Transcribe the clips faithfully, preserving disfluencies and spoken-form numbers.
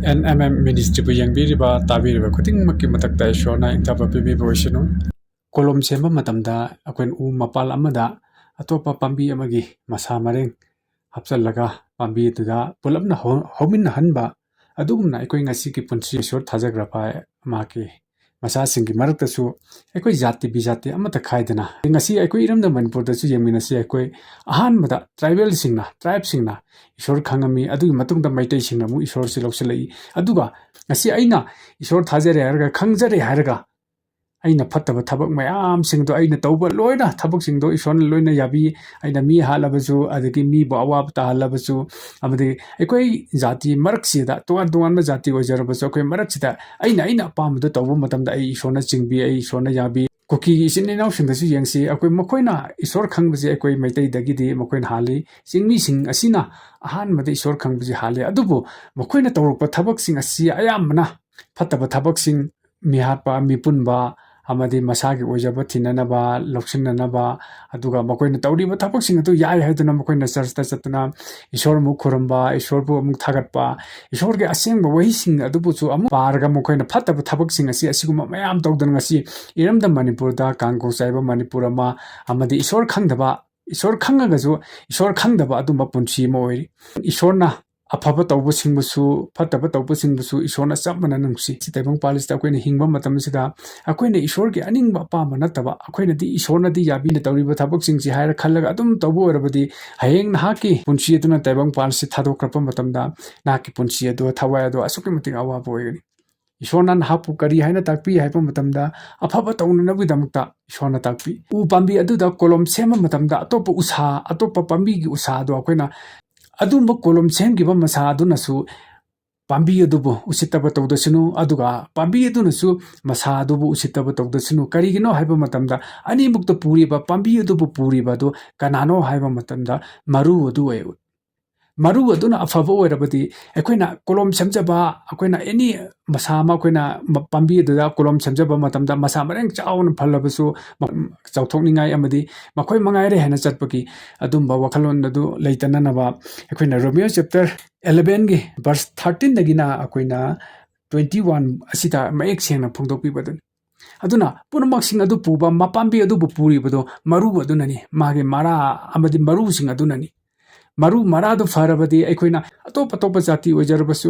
And M M ꯃꯤꯅꯤꯁꯇ꯭ꯔꯤꯕꯨ ꯌꯦꯡꯕꯤꯔꯤꯕ, ꯇꯥꯕꯤꯔꯤꯕ ꯈꯨꯗꯤꯡꯃꯛꯀꯤ ꯃꯊꯛꯇ ꯏꯁꯣꯔꯅ ꯏꯟꯊꯕ ꯄꯤꯕꯤꯕ ꯑꯣꯏꯁꯅꯨ꯫ ꯀꯣꯂꯣꯝ ꯁꯦꯝꯕ ꯃꯇꯝꯗ ꯑꯩꯈꯣꯏꯅ ꯎ ꯃꯄꯥꯜ ꯑꯃꯗ ꯑꯇꯣꯞꯄ ꯄꯥꯝꯕꯤ ꯑꯃꯒꯤ ꯃꯁꯥ ꯃꯔꯦꯡ ꯍꯥꯞꯆꯤꯜꯂꯒ ꯄꯥꯝꯕꯤ ꯑꯗꯨꯗ ꯄꯨꯂꯞꯅ ꯍꯧ-, ꯍꯧꯃꯤꯟꯅꯍꯟꯕ, ꯑꯗꯨꯒꯨꯝꯅ ꯑꯩꯈꯣꯏ ꯉꯁꯤꯒꯤ ꯄꯨꯟꯁꯤ ꯏꯁꯣꯔ ꯊꯥꯖꯈ꯭ꯔꯕ ꯃꯍꯥꯛꯀꯤ ꯃꯆꯥꯁꯤꯡꯒꯤ ꯃꯔꯛꯇꯁꯨ ꯑꯩꯈꯣꯏ ꯖꯥꯇꯤ ꯕꯤꯖꯥꯇꯤ ꯑꯃꯠꯇ ꯈꯥꯏꯗꯅ ꯉꯁꯤ ꯑꯩꯈꯣꯏ ꯏꯔꯝꯗꯝ ꯃꯅꯤꯄꯨꯔꯗꯁꯨ ꯌꯦꯡꯃꯤꯟꯅꯁꯤ꯫ ꯑꯩꯈꯣꯏ ꯑꯍꯥꯟꯕꯗ ꯇ꯭ꯔꯥꯏꯕꯦꯜꯁꯤꯡꯅ, ꯇ꯭ꯔꯥꯏꯕꯁꯤꯡꯅ ꯏꯁꯣꯔ ꯈꯪꯉꯝꯃꯤ, ꯑꯗꯨꯒꯤ ꯃꯇꯨꯡꯗ ꯃꯩꯇꯩꯁꯤꯡꯅ ꯑꯃꯨꯛ ꯏꯁꯣꯔꯁꯤ ꯂꯧꯁꯤꯜꯂꯛꯏ꯫ ꯑꯗꯨꯒ ꯉꯁꯤ ꯑꯩꯅ ꯏꯁꯣꯔ ꯊꯥꯖꯔꯦ ꯍꯥꯏꯔꯒ, ꯈꯪꯖꯔꯦ ꯍꯥꯏꯔꯒ, ꯑꯩꯅ ꯐꯠꯇꯕ ꯊꯕꯛ ꯃꯌꯥꯝꯁꯤꯡꯗꯣ, ꯑꯩꯅ ꯇꯧꯕ ꯂꯣꯏꯅ ꯊꯕꯛꯁꯤꯡꯗꯣ ꯏꯁꯣꯔꯅ ꯂꯣꯏꯅ ꯌꯥꯕꯤ꯫ ꯑꯩꯅ ꯃꯤ ꯍꯥꯠꯂꯕꯁꯨ, ꯑꯗꯒꯤ ꯃꯤꯕꯨ ꯑꯋꯥꯕ ꯇꯥꯍꯜꯂꯕꯁꯨ, ꯑꯃꯗꯤ ꯑꯩꯈꯣꯏ ꯖꯥꯇꯤ ꯃꯔꯛꯁꯤꯗ, ꯇꯣꯉꯥꯟ ꯇꯣꯉꯥꯟꯕ ꯖꯥꯇꯤ ꯑꯣꯏꯖꯔꯕꯁꯨ, ꯑꯩꯈꯣꯏ ꯃꯔꯛꯁꯤꯗ ꯑꯩꯅ, ꯑꯩꯅ ꯑꯄꯥꯝꯕꯗꯣ ꯇꯧꯕ ꯃꯇꯝꯗ ꯑꯩ ꯏꯁꯣꯔꯅ ꯆꯤꯡꯕꯤ, ꯑꯩ ꯏꯁꯣꯔꯅ ꯌꯥꯕꯤ꯫ ꯀꯨꯀꯤꯒꯤ ꯏꯆꯤꯟ ꯏꯅꯥꯎꯁꯤꯡꯗꯁꯨ ꯌꯦꯡꯁꯤ, ꯑꯩꯈꯣꯏ, ꯃꯈꯣꯏꯅ ꯏꯁꯣꯔ ꯈꯪꯕꯁꯦ ꯑꯩꯈꯣꯏ ꯃꯩꯇꯩꯗꯒꯤꯗꯤ ꯃꯈꯣꯏꯅ ꯍꯥꯜꯂꯤ꯫ ꯆꯤꯡꯃꯤꯁꯤꯡ ꯑꯁꯤꯅ ꯑꯍꯥꯟꯕꯗ ꯏꯁꯣꯔ ꯈꯪꯕꯁꯤ ꯍꯥꯜꯂꯤ꯫ ꯑꯗꯨꯕꯨ ꯃꯈꯣꯏꯅ ꯇꯧꯔꯛꯄ ꯊꯕꯛꯁꯤꯡ ꯑꯁꯤ ꯑꯌꯥꯝꯕꯅ ꯐꯠꯇꯕ ꯊꯕꯛꯁꯤꯡ, ꯃꯤꯍꯥꯠꯄ, ꯃꯤꯄꯨꯟꯕ, ꯑꯃꯗꯤ ꯃꯁꯥꯒꯤ ꯑꯣꯏꯖꯕ ꯊꯤꯅꯅꯕ, ꯂꯧꯁꯤꯟꯅꯅꯕ, ꯑꯗꯨꯒ ꯃꯈꯣꯏꯅ ꯇꯧꯔꯤꯕ ꯊꯕꯛꯁꯤꯡ ꯑꯗꯨ ꯌꯥꯏ ꯍꯥꯏꯗꯨꯅ ꯃꯈꯣꯏꯅ ꯆꯔꯆꯇ ꯆꯠꯇꯨꯅ ꯏꯁꯣꯔ ꯑꯃꯨꯛ ꯈꯨꯔꯨꯝꯕ, ꯏꯁꯣꯔꯕꯨ ꯑꯃꯨꯛ ꯊꯥꯒꯠꯄ, ꯏꯁꯣꯔꯒꯤ ꯑꯁꯦꯡꯕ ꯋꯥꯍꯩꯁꯤꯡ ꯑꯗꯨꯕꯨꯁꯨ ꯑꯃꯨꯛ ꯄꯥꯔꯒ ꯃꯈꯣꯏꯅ ꯐꯠꯇꯕ ꯊꯕꯛꯁꯤꯡ ꯑꯁꯤ ꯑꯁꯤꯒꯨꯝꯕ ꯃꯌꯥꯝ ꯇꯧꯗꯅ ꯉꯁꯤ ꯏꯔꯝꯗꯝ ꯃꯅꯤꯄꯨꯔꯗ ꯀꯥꯡꯒꯣ ꯆꯥꯏꯕ ꯃꯅꯤꯄꯨꯔ ꯑꯃ, ꯑꯃꯗꯤ ꯏꯁꯣꯔ ꯈꯪꯗꯕ, ꯏꯁꯣꯔ ꯈꯪꯉꯒꯁꯨ ꯏꯁꯣꯔ ꯈꯪꯗꯕ ꯑꯗꯨꯝꯕ ꯄꯨꯟꯁꯤ ꯑꯃ ꯑꯣꯏꯔꯤ꯫ ꯏꯁꯣꯔꯅ ꯑꯐꯕ ꯇꯧꯕꯁꯤꯡꯕꯨꯁꯨ, ꯐꯠꯇꯕ ꯇꯧꯕꯁꯤꯡꯕꯨꯁꯨ ꯏꯁꯣꯔꯅ ꯆꯞ ꯃꯥꯟꯅ ꯅꯨꯡꯁꯤ꯫ ꯁꯤ ꯇꯥꯏꯕꯪ ꯄꯥꯜ ꯑꯁꯤꯗ ꯑꯩꯈꯣꯏꯅ ꯍꯤꯡꯕ ꯃꯇꯝꯁꯤꯗ ꯑꯩꯈꯣꯏꯅ ꯏꯁꯣꯔꯒꯤ ꯑꯅꯤꯡꯕ ꯑꯄꯥꯝꯕ ꯅꯠꯇꯕ, ꯑꯩꯈꯣꯏꯅꯗꯤ ꯏꯁꯣꯔꯅꯗꯤ ꯌꯥꯕꯤꯅ ꯇꯧꯔꯤꯕ ꯊꯕꯛꯁꯤꯡꯁꯤ ꯍꯥꯏꯔ ꯈꯜꯂꯒ ꯑꯗꯨꯝ ꯇꯧꯕ ꯑꯣꯏꯔꯕꯗꯤ, ꯍꯌꯦꯡ ꯅꯍꯥꯛꯀꯤ ꯄꯨꯟꯁꯤ ꯑꯗꯨꯅ ꯇꯥꯏꯕꯪ ꯄꯥꯜ ꯑꯁꯤ ꯊꯥꯗꯣꯛꯈ꯭ꯔꯛꯄ ꯃꯇꯝꯗ ꯅꯍꯥꯛꯀꯤ ꯄꯨꯟꯁꯤ ꯑꯗꯨ, ꯊꯋꯥꯏ ꯑꯗꯨ ꯑꯁꯨꯛꯀꯤ ꯃꯇꯤꯛ ꯑꯋꯥꯕ ꯑꯣꯏꯒꯅꯤ꯫ ꯏꯁꯣꯔꯅ ꯅꯍꯥꯛꯄꯨ ꯀꯔꯤ ꯍꯥꯏꯅ ꯇꯥꯛꯄꯤ ꯍꯥꯏꯕ ꯃꯇꯝꯗ, ꯑꯐꯕ ꯇꯧꯅꯅꯕꯒꯤꯗꯃꯛꯇ ꯏꯁꯣꯔꯅ ꯇꯥꯛꯄꯤ꯫ ꯎ ꯄꯥꯝꯕꯤ ꯑꯗꯨꯗ ꯀꯣꯂꯣꯝ ꯁꯦꯝꯕ ꯃꯇꯝꯗ ꯑꯇꯣꯞꯄ ꯎꯁꯥ, ꯑꯇꯣꯞꯄ ꯄꯥꯝꯕꯤꯒꯤ ꯎꯁꯥ ꯑꯗꯣ ꯑꯩꯈꯣꯏꯅ, ꯑꯗꯨꯝꯕ ꯀꯣꯂꯣꯝ ꯁꯦꯝꯈꯤꯕ ꯃꯁꯥ ꯑꯗꯨꯅꯁꯨ ꯄꯥꯝꯕꯤ ꯑꯗꯨꯕꯨ ꯎꯁꯤꯠꯇꯕ ꯇꯧꯗꯁꯅꯨ, ꯑꯗꯨꯒ ꯄꯥꯝꯕꯤ ꯑꯗꯨꯅꯁꯨ ꯃꯁꯥ ꯑꯗꯨꯕꯨ ꯎꯁꯤꯠꯇꯕ ꯇꯧꯗꯁꯅꯨ꯫ ꯀꯔꯤꯒꯤꯅꯣ ꯍꯥꯏꯕ ꯃꯇꯝꯗ, ꯑꯅꯤꯃꯛꯇ ꯄꯨꯔꯤꯕ, ꯄꯥꯝꯕꯤ ꯑꯗꯨꯕꯨ ꯄꯨꯔꯤꯕ ꯑꯗꯨ ꯀꯅꯥꯅꯣ ꯍꯥꯏꯕ ꯃꯇꯝꯗ, ꯃꯔꯨ ꯑꯗꯨ ꯑꯣꯏ꯫ ꯃꯔꯨ ꯑꯗꯨꯅ ꯑꯐꯕ ꯑꯣꯏꯔꯕꯗꯤ, ꯑꯩꯈꯣꯏꯅ ꯀꯣꯂꯣꯝ ꯁꯦꯝꯖꯕ, ꯑꯩꯈꯣꯏꯅ ꯑꯦꯅꯤ ꯃꯁꯥ ꯑꯃ, ꯑꯩꯈꯣꯏꯅ ꯃ-, ꯄꯥꯝꯕꯤ ꯑꯗꯨꯗ ꯀꯣꯂꯣꯝ ꯁꯦꯝꯖꯕ ꯃꯇꯝꯗ ꯃꯁꯥ ꯃꯔꯦꯡ ꯆꯥꯎꯅ ꯐꯜꯂꯕꯁꯨ, ꯃ-, ꯆꯥꯎꯊꯣꯛꯅꯤꯡꯉꯥꯏ ꯑꯃꯗꯤ ꯃꯈꯣꯏ ꯃꯉꯥꯏꯔꯦ ꯍꯥꯏꯅ ꯆꯠꯄꯒꯤ ꯑꯗꯨꯝꯕ ꯋꯥꯈꯜꯂꯣꯟ ꯑꯗꯨ ꯂꯩꯇꯅꯅꯕ, ꯑꯩꯈꯣꯏꯅ ꯔꯣꯃꯤꯌꯣ ꯆꯦꯞꯇꯔ ꯑꯦꯂꯚꯦꯟꯒꯤ ꯚꯔꯁ ꯊꯥꯔꯇꯤꯟꯗꯒꯤꯅ ꯑꯩꯈꯣꯏꯅ ꯇ꯭ꯋꯦꯟꯇꯤ ꯋꯥꯟ ꯑꯁꯤꯗ ꯃꯌꯦꯛ ꯁꯦꯡꯅ ꯐꯣꯡꯗꯣꯛꯄꯤꯕꯗꯨꯅꯤ꯫ ꯑꯗꯨꯅ ꯄꯨꯝꯅꯃꯛꯁꯤꯡ ꯑꯗꯨ ꯄꯨꯕ ꯃꯄꯥꯝꯕꯤ ꯑꯗꯨꯕꯨ ꯄꯨꯔꯤꯕꯗꯣ ꯃꯔꯨ ꯑꯗꯨꯅꯅꯤ, ꯃꯥꯒꯤ ꯃꯔꯥ ꯑꯃꯗꯤ ꯃꯔꯨꯁꯤꯡ ꯑꯗꯨꯅꯅꯤ꯫ ꯃꯔꯨ ꯃꯔꯥꯗꯨ ꯐꯔꯕꯗꯤ ꯑꯩꯈꯣꯏꯅ ꯑꯇꯣꯞ ꯑꯇꯣꯞꯄ ꯖꯥꯇꯤ ꯑꯣꯏꯖꯔꯕꯁꯨ,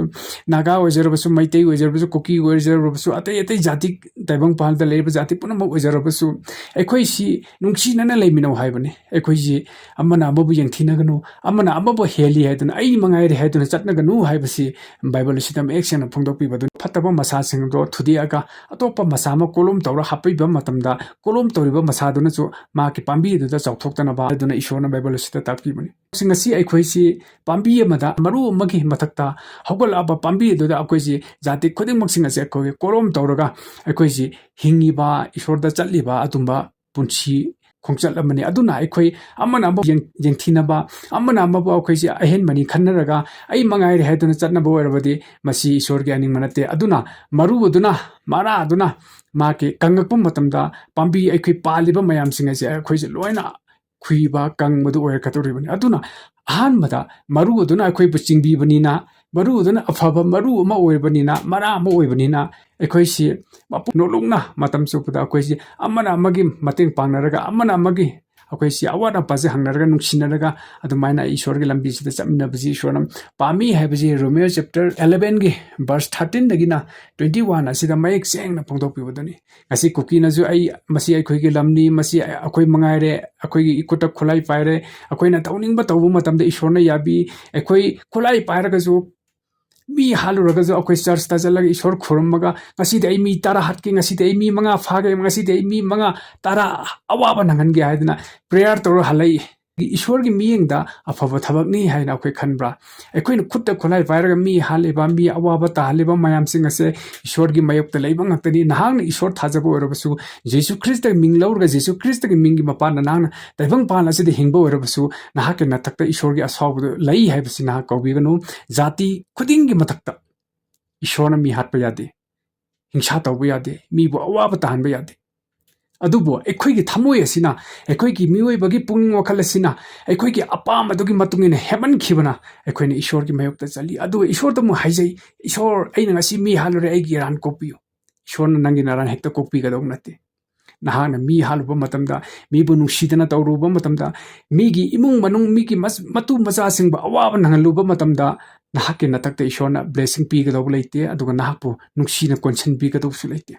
ꯅꯥꯒꯥ ꯑꯣꯏꯖꯔꯕꯁꯨ, ꯃꯩꯇꯩ ꯑꯣꯏꯖꯔꯕꯁꯨ, ꯀꯨꯀꯤ ꯑꯣꯏꯖꯔꯕꯁꯨ, ꯑꯇꯩ ꯑꯇꯩ ꯖꯥꯇꯤ ꯇꯥꯏꯕꯪꯄꯥꯟꯗ ꯂꯩꯔꯤꯕ ꯖꯥꯇꯤ ꯄꯨꯝꯅꯃꯛ ꯑꯣꯏꯖꯔꯕꯁꯨ, ꯑꯩꯈꯣꯏꯁꯤ ꯅꯨꯡꯁꯤꯅꯅ ꯂꯩꯃꯤꯟꯅꯧ ꯍꯥꯏꯕꯅꯤ꯫ ꯑꯩꯈꯣꯏꯁꯤ ꯑꯃꯅ ꯑꯃꯕꯨ ꯌꯦꯡꯊꯤꯅꯒꯅꯨ, ꯑꯃꯅ ꯑꯃꯕꯨ ꯍꯦꯜꯂꯤ ꯍꯥꯏꯗꯨꯅ, ꯑꯩ ꯃꯉꯥꯏꯔꯦ ꯍꯥꯏꯗꯨꯅ ꯆꯠꯅꯒꯅꯨ ꯍꯥꯏꯕꯁꯤ ꯕꯥꯏꯕꯜ ꯑꯁꯤꯗ ꯃꯌꯦꯛ ꯁꯦꯡꯅ ꯐꯣꯡꯗꯣꯛꯄꯤꯕꯗꯨꯅꯤ꯫ ꯐꯠꯇꯕ ꯃꯁꯥꯁꯤꯡꯗꯣ ꯊꯨꯗꯦꯛꯑꯒ ꯑꯇꯣꯞꯄ ꯃꯁꯥ ꯑꯃ ꯀꯣꯂꯣꯝ ꯇꯧꯔ ꯍꯥꯞꯄꯤꯕ ꯃꯇꯝꯗ, ꯀꯣꯂꯣꯝ ꯇꯧꯔꯤꯕ ꯃꯁꯥꯗꯨꯅꯁꯨ ꯃꯍꯥꯛꯀꯤ ꯄꯥꯝꯕꯤ ꯑꯗꯨꯗ ꯆꯥꯎꯊꯣꯛꯇꯅꯕ ꯍꯥꯏꯗꯨꯅ ꯏꯁꯣꯔꯅ ꯕꯥꯏꯕꯜ ꯑꯁꯤꯗ ꯇꯥꯛꯄꯤꯕꯅꯤ꯫ ꯉꯁꯤ ꯑꯩꯈꯣꯏꯁꯤ ꯄꯥꯝꯕꯤ ꯑꯃꯗ, ꯃꯔꯨ ꯑꯃꯒꯤ ꯃꯊꯛꯇ ꯍꯧꯒꯠꯂꯛꯑꯕ ꯄꯥꯝꯕꯤ ꯑꯗꯨꯗ ꯑꯩꯈꯣꯏꯁꯤ ꯖꯥꯇꯤ ꯈꯨꯗꯤꯡꯃꯛꯁꯤꯡ ꯑꯁꯦ ꯑꯩꯈꯣꯏꯒꯤ ꯀꯣꯂꯣꯝ ꯇꯧꯔꯒ, ꯑꯩꯈꯣꯏꯁꯤ ꯍꯤꯡꯉꯤꯕ, ꯏꯁꯣꯔꯗ ꯆꯠꯂꯤꯕ ꯑꯗꯨꯝꯕ ꯄꯨꯟꯁꯤ ꯈꯣꯡꯆꯠ ꯑꯃꯅꯤ꯫ ꯑꯗꯨꯅ ꯑꯩꯈꯣꯏ ꯑꯃꯅ ꯑꯃꯕꯨ ꯌꯦꯡ-, ꯌꯦꯡꯊꯤꯅꯕ, ꯑꯃꯅ ꯑꯃꯕꯨ ꯑꯩꯈꯣꯏꯁꯤ ꯑꯍꯦꯟꯕꯅꯤ ꯈꯟꯅꯔꯒ ꯑꯩ ꯃꯉꯥꯏꯔꯦ ꯍꯥꯏꯗꯨꯅ ꯆꯠꯅꯕ ꯑꯣꯏꯔꯕꯗꯤ ꯃꯁꯤ ꯏꯁꯣꯔꯒꯤ ꯑꯅꯤꯡꯕ ꯅꯠꯇꯦ꯫ ꯑꯗꯨꯅ ꯃꯔꯨ ꯑꯗꯨꯅ, ꯃꯔꯥ ꯑꯗꯨꯅ ꯃꯥꯒꯤ ꯀꯪꯉꯛꯄ ꯃꯇꯝꯗ ꯄꯥꯝꯕꯤ ꯑꯩꯈꯣꯏ ꯄꯥꯜꯂꯤꯕ ꯃꯌꯥꯝꯁꯤꯡ ꯑꯁꯦ ꯑꯩꯈꯣꯏꯁꯦ ꯂꯣꯏꯅ ꯈꯨꯏꯕ, ꯀꯪꯕꯗꯨ ꯑꯣꯏꯔꯛꯀꯗꯧꯔꯤꯕꯅꯤ꯫ ꯑꯗꯨꯅ ꯑꯍꯥꯟꯕꯗ ꯃꯔꯨ ꯑꯗꯨꯅ ꯑꯩꯈꯣꯏꯕꯨ ꯆꯤꯡꯕꯤꯕꯅꯤꯅ, ꯃꯔꯨ ꯑꯗꯨꯅ ꯑꯐꯕ ꯃꯔꯨ ꯑꯃ ꯑꯣꯏꯕꯅꯤꯅ, ꯃꯔꯥ ꯑꯃ ꯑꯣꯏꯕꯅꯤꯅ, ꯑꯩꯈꯣꯏꯁꯤ ꯃꯄꯨ ꯅꯣꯂꯨꯛꯅ ꯃꯇꯝ ꯆꯨꯞꯄꯗ ꯑꯩꯈꯣꯏꯁꯤ ꯑꯃꯅ ꯑꯃꯒꯤ ꯃꯇꯦꯡ ꯄꯥꯡꯅꯔꯒ, ꯑꯃꯅ ꯑꯃꯒꯤ ꯑꯩꯈꯣꯏꯁꯤ ꯑꯋꯥꯠ ꯑꯄꯥꯁꯦ ꯍꯪꯅꯔꯒ, ꯅꯨꯡꯁꯤꯅꯔꯒ, ꯑꯗꯨꯃꯥꯏꯅ ꯏꯁꯣꯔꯒꯤ ꯂꯝꯕꯤꯁꯤꯗ ꯆꯠꯃꯤꯟꯅꯕꯁꯤ ꯏꯁꯣꯔꯅ ꯄꯥꯝꯃꯤ ꯍꯥꯏꯕꯁꯤ ꯔꯣꯃꯤꯌꯣ ꯆꯦꯞꯇꯔ ꯑꯦꯂꯚꯦꯟꯒꯤ ꯚꯔꯁ ꯊꯥꯔꯇꯤꯟꯗꯒꯤꯅ ꯇ꯭ꯋꯦꯟꯇꯤ ꯋꯥꯟ ꯑꯁꯤꯗ ꯃꯌꯦꯛ ꯁꯦꯡꯅ ꯐꯣꯡꯗꯣꯛꯄꯤꯕꯗꯨꯅꯤ꯫ ꯉꯁꯤ ꯀꯨꯀꯤꯅꯁꯨ ꯑꯩ, ꯃꯁꯤ ꯑꯩꯈꯣꯏꯒꯤ ꯂꯝꯅꯤ, ꯃꯁꯤ ꯑꯩꯈꯣꯏ ꯃꯉꯥꯏꯔꯦ, ꯑꯩꯈꯣꯏꯒꯤ ꯏꯈꯨꯠꯇ ꯈꯨꯠꯂꯥꯏ ꯄꯥꯏꯔꯦ, ꯑꯩꯈꯣꯏꯅ ꯇꯧꯅꯤꯡꯕ ꯇꯧꯕ ꯃꯇꯝꯗ ꯏꯁꯣꯔꯅ ꯌꯥꯕꯤ, ꯑꯩꯈꯣꯏ ꯈꯨꯠꯂꯥꯏ ꯄꯥꯏꯔꯒꯁꯨ, ꯃꯤ ꯍꯥꯠꯂꯨꯔꯒꯁꯨ ꯑꯩꯈꯣꯏ ꯆꯔꯆꯇ ꯆꯠꯂꯒ ꯏꯁꯣꯔ ꯈꯨꯔꯨꯝꯃꯒ, "ꯉꯁꯤꯗꯤ ꯑꯩ ꯃꯤ ꯇꯔꯥ ꯍꯥꯠꯀꯦ, ꯉꯁꯤꯗꯤ ꯑꯩ ꯃꯤ ꯃꯉꯥ ꯐꯥꯒꯦ, ꯉꯁꯤꯗꯤ ꯑꯩ ꯃꯤ ꯃꯉꯥ, ꯇꯔꯥ ꯑꯋꯥꯕ ꯅꯪꯍꯟꯒꯦ" ꯍꯥꯏꯗꯅ ꯄ꯭ꯔꯦꯌꯔ ꯇꯧꯔ ꯍꯜꯂꯛꯏ꯫ ꯏꯁꯣꯔꯒꯤ ꯃꯤꯠꯌꯦꯡꯗ ꯑꯐꯕ ꯊꯕꯛꯅꯤ ꯍꯥꯏꯅ ꯑꯩꯈꯣꯏ ꯈꯟꯕ꯭ꯔꯥ? ꯑꯩꯈꯣꯏꯅ ꯈꯨꯠꯇ ꯈꯨꯠꯂꯥꯏ ꯄꯥꯏꯔꯒ ꯃꯤ ꯍꯥꯠꯂꯤꯕ, ꯃꯤ ꯑꯋꯥꯕ ꯇꯥꯍꯜꯂꯤꯕ ꯃꯌꯥꯝꯁꯤꯡ ꯑꯁꯦ ꯏꯁꯣꯔꯒꯤ ꯃꯥꯌꯣꯛꯇ ꯂꯩꯕ ꯉꯥꯛꯇꯅꯤ꯫ ꯅꯍꯥꯛꯅ ꯏꯁꯣꯔ ꯊꯥꯖꯕ ꯑꯣꯏꯔꯕꯁꯨ, ꯖꯤꯁꯨ ꯈ꯭ꯔꯤꯁꯇꯒꯤ ꯃꯤꯡ ꯂꯧꯔꯒ ꯖꯤꯁꯨ ꯈ꯭ꯔꯤꯁꯇꯒꯤ ꯃꯤꯡꯒꯤ ꯃꯄꯥꯟꯗ ꯅꯍꯥꯛꯅ ꯇꯥꯏꯕꯪꯄꯥꯟ ꯑꯁꯤꯗ ꯍꯤꯡꯕ ꯑꯣꯏꯔꯕꯁꯨ, ꯅꯍꯥꯛꯀꯤ ꯅꯊꯛꯇ ꯏꯁꯣꯔꯒꯤ ꯑꯁꯥꯎꯕꯗꯨ ꯂꯩ ꯍꯥꯏꯕꯁꯤ ꯅꯍꯥꯛ ꯀꯥꯎꯕꯤꯒꯅꯨ꯫ ꯖꯥꯇꯤ ꯈꯨꯗꯤꯡꯒꯤ ꯃꯊꯛꯇ ꯏꯁꯣꯔꯅ ꯃꯤ ꯍꯥꯠꯄ ꯌꯥꯗꯦ, ꯍꯤꯡꯁꯥ ꯇꯧꯕ ꯌꯥꯗꯦ, ꯃꯤꯕꯨ ꯑꯋꯥꯕ ꯇꯥꯍꯟꯕ ꯌꯥꯗꯦ꯫ ꯑꯗꯨꯕꯨ ꯑꯩꯈꯣꯏꯒꯤ ꯊꯃꯣꯏ ꯑꯁꯤꯅ, ꯑꯩꯈꯣꯏꯒꯤ ꯃꯤꯑꯣꯏꯕꯒꯤ ꯄꯨꯛꯅꯤꯡ ꯋꯥꯈꯜ ꯑꯁꯤꯅ ꯑꯩꯈꯣꯏꯒꯤ ꯑꯄꯥꯝꯕꯗꯨꯒꯤ ꯃꯇꯨꯡ ꯏꯟꯅ ꯍꯦꯟꯃꯟꯈꯤꯕꯅ ꯑꯩꯈꯣꯏꯅ ꯏꯁꯣꯔꯒꯤ ꯃꯥꯌꯣꯛꯇ ꯆꯠꯂꯤ꯫ ꯑꯗꯨꯒ ꯏꯁꯣꯔꯗ ꯑꯃꯨꯛ ꯍꯥꯏꯖꯩ, "ꯏꯁꯣꯔ, ꯑꯩꯅ ꯉꯁꯤ ꯃꯤ ꯍꯥꯠꯂꯨꯔꯦ, ꯑꯩꯒꯤ ꯏꯔꯥꯟ ꯀꯣꯛꯄꯤꯌꯨ꯫" ꯏꯁꯣꯔꯅ ꯅꯪꯒꯤ ꯅꯔꯥꯟ ꯍꯦꯛꯇ ꯀꯣꯛꯄꯤꯒꯗꯧꯕ ꯅꯠꯇꯦ꯫ ꯅꯍꯥꯛꯅ ꯃꯤ ꯍꯥꯠꯂꯨꯕ ꯃꯇꯝꯗ, ꯃꯤꯕꯨ ꯅꯨꯡꯁꯤꯗꯅ ꯇꯧꯔꯨꯕ ꯃꯇꯝꯗ, ꯃꯤꯒꯤ ꯏꯃꯨꯡ ꯃꯅꯨꯡ, ꯃꯤꯒꯤ ꯃꯆ-, ꯃꯇꯨ ꯃꯆꯥꯁꯤꯡꯕꯨ ꯑꯋꯥꯕ ꯅꯪꯍꯜꯂꯨꯕ ꯃꯇꯝꯗ, ꯅꯍꯥꯛꯀꯤ ꯅꯊꯛꯇ ꯏꯁꯣꯔꯅ blessing ꯄꯤꯒꯗꯧꯕ ꯂꯩꯇꯦ, ꯑꯗꯨꯒ ꯅꯍꯥꯛꯄꯨ ꯅꯨꯡꯁꯤꯅ ꯀꯣꯟꯁꯤꯟꯕꯤꯒꯗꯧꯕꯁꯨ ꯂꯩꯇꯦ꯫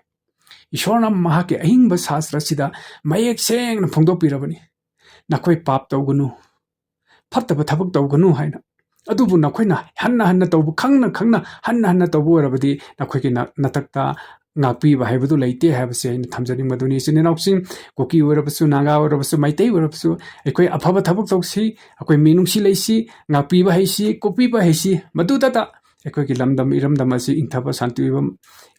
ꯏꯁꯣꯔꯅ ꯃꯍꯥꯛꯀꯤ ꯑꯍꯤꯡꯕ ꯁꯥꯁꯇ꯭ꯔ ꯑꯁꯤꯗ ꯃꯌꯦꯛ ꯁꯦꯡꯅ ꯐꯣꯡꯗꯣꯛꯄꯤꯔꯕꯅꯤ, "ꯅꯈꯣꯏ ꯄꯥꯞ ꯇꯧꯒꯅꯨ, ꯐꯠꯇꯕ ꯊꯕꯛ ꯇꯧꯒꯅꯨ" ꯍꯥꯏꯅ꯫ ꯑꯗꯨꯕꯨ ꯅꯈꯣꯏꯅ ꯍꯟꯅ ꯍꯟꯅ ꯇꯧꯕ, ꯈꯪꯅ ꯈꯪꯅ ꯍꯟꯅ ꯍꯟꯅ ꯇꯧꯕ ꯑꯣꯏꯔꯕꯗꯤ ꯅꯈꯣꯏꯒꯤ ꯅ-, ꯅꯊꯛꯇ ꯉꯥꯛꯄꯤꯕ ꯍꯥꯏꯕꯗꯨ ꯂꯩꯇꯦ ꯍꯥꯏꯕꯁꯦ ꯑꯩꯅ ꯊꯝꯖꯅꯤꯡꯕꯗꯨꯅꯤ꯫ ꯏꯆꯤꯟ ꯏꯅꯥꯎꯁꯤꯡ, ꯀꯨꯀꯤ ꯑꯣꯏꯔꯕꯁꯨ, ꯅꯥꯒꯥ ꯑꯣꯏꯔꯕꯁꯨ, ꯃꯩꯇꯩ ꯑꯣꯏꯔꯕꯁꯨ, ꯑꯩꯈꯣꯏ ꯑꯐꯕ ꯊꯕꯛ ꯇꯧꯁꯤ, ꯑꯩꯈꯣꯏ ꯃꯤꯅꯨꯡꯁꯤ ꯂꯩꯁꯤ, ꯉꯥꯛꯄꯤꯕ ꯍꯩꯁꯤ, ꯀꯣꯛꯄꯤꯕ ꯍꯩꯁꯤ, ꯃꯗꯨꯗꯇ ꯑꯩꯈꯣꯏꯒꯤ ꯂꯝꯗꯝ ꯏꯔꯝꯗꯝ ꯑꯁꯤ ꯏꯪꯊꯕ, ꯁꯥꯟꯇꯤ ꯑꯣꯏꯕ,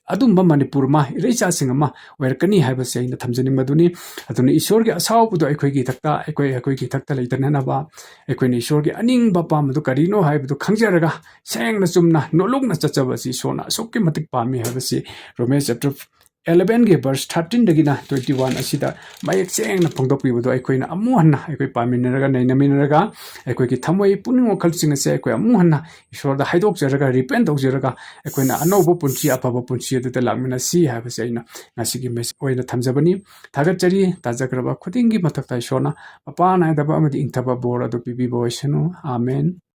ꯑꯗꯨꯝꯕ ꯃꯅꯤꯄꯨꯔ ꯑꯃ, ꯏꯔꯩꯆꯥꯁꯤꯡ ꯑꯃ ꯑꯣꯏꯔꯛꯀꯅꯤ ꯍꯥꯏꯕꯁꯦ ꯑꯩꯅ ꯊꯝꯖꯅꯤꯡꯕꯗꯨꯅꯤ꯫ ꯑꯗꯨꯅ ꯏꯁꯣꯔꯒꯤ ꯑꯁꯥꯎꯕꯗꯣ ꯑꯩꯈꯣꯏꯒꯤ ꯏꯊꯛꯇ, ꯑꯩꯈꯣꯏ, ꯑꯩꯈꯣꯏꯒꯤ ꯏꯊꯛꯇ ꯂꯩꯇꯅꯅꯕ, ꯑꯩꯈꯣꯏꯅ ꯏꯁꯣꯔꯒꯤ ꯑꯅꯤꯡꯕ ꯑꯄꯥꯝꯕꯗꯨ ꯀꯔꯤꯅꯣ ꯍꯥꯏꯕꯗꯨ ꯈꯪꯖꯔꯒ ꯁꯦꯡꯅ ꯆꯨꯝꯅ ꯅꯣꯂꯨꯛꯅ ꯆꯠꯆꯕ ꯑꯁꯤ ꯏꯁꯣꯔꯅ ꯑꯁꯨꯛꯀꯤ ꯃꯇꯤꯛ ꯄꯥꯝꯃꯤ ꯍꯥꯏꯕꯁꯤ ꯔꯣꯃꯦ chapter elevenꯒꯤ verse thirteenꯗꯒꯤꯅ twenty one ꯑꯁꯤꯗ ꯃꯌꯦꯛ ꯁꯦꯡꯅ ꯐꯣꯡꯗꯣꯛꯄꯤꯕꯗꯣ ꯑꯩꯈꯣꯏꯅ ꯑꯃꯨꯛ ꯍꯟꯅ ꯑꯩꯈꯣꯏ ꯄꯥꯃꯤꯟꯅꯔꯒ, ꯅꯩꯅꯃꯤꯟꯅꯔꯒ, ꯑꯩꯈꯣꯏꯒꯤ ꯊꯃꯣꯏ ꯄꯨꯛꯅꯤꯡ ꯋꯥꯈꯜꯁꯤꯡ ꯑꯁꯦ ꯑꯩꯈꯣꯏ ꯑꯃꯨꯛ ꯍꯟꯅ ꯏꯁꯣꯔꯗ ꯍꯥꯏꯗꯣꯛꯆꯔꯒ, repent ꯇꯧꯖꯔꯒ, ꯑꯩꯈꯣꯏꯅ ꯑꯅꯧꯕ ꯄꯨꯟꯁꯤ, ꯑꯐꯕ ꯄꯨꯟꯁꯤ ꯑꯗꯨꯗ ꯂꯥꯛꯃꯤꯟꯅꯁꯤ ꯍꯥꯏꯕꯁꯦ ꯑꯩꯅ ꯉꯁꯤꯒꯤ message ꯑꯣꯏꯅ ꯊꯝꯖꯕꯅꯤ꯫ ꯊꯥꯒꯠꯆꯔꯤ꯫ ꯇꯥꯖꯈ꯭ꯔꯕ ꯈꯨꯗꯤꯡꯒꯤ ꯃꯊꯛꯇ ꯏꯁꯣꯔꯅ ꯃꯄꯥ ꯅꯥꯏꯗꯕ ꯑꯃꯗꯤ ꯏꯪꯊꯕ ꯕꯣꯔ ꯑꯗꯨ ꯄꯤꯕꯤꯕ ꯑꯣꯏꯁꯅꯨ꯫ ꯑꯥꯃꯦꯟ꯫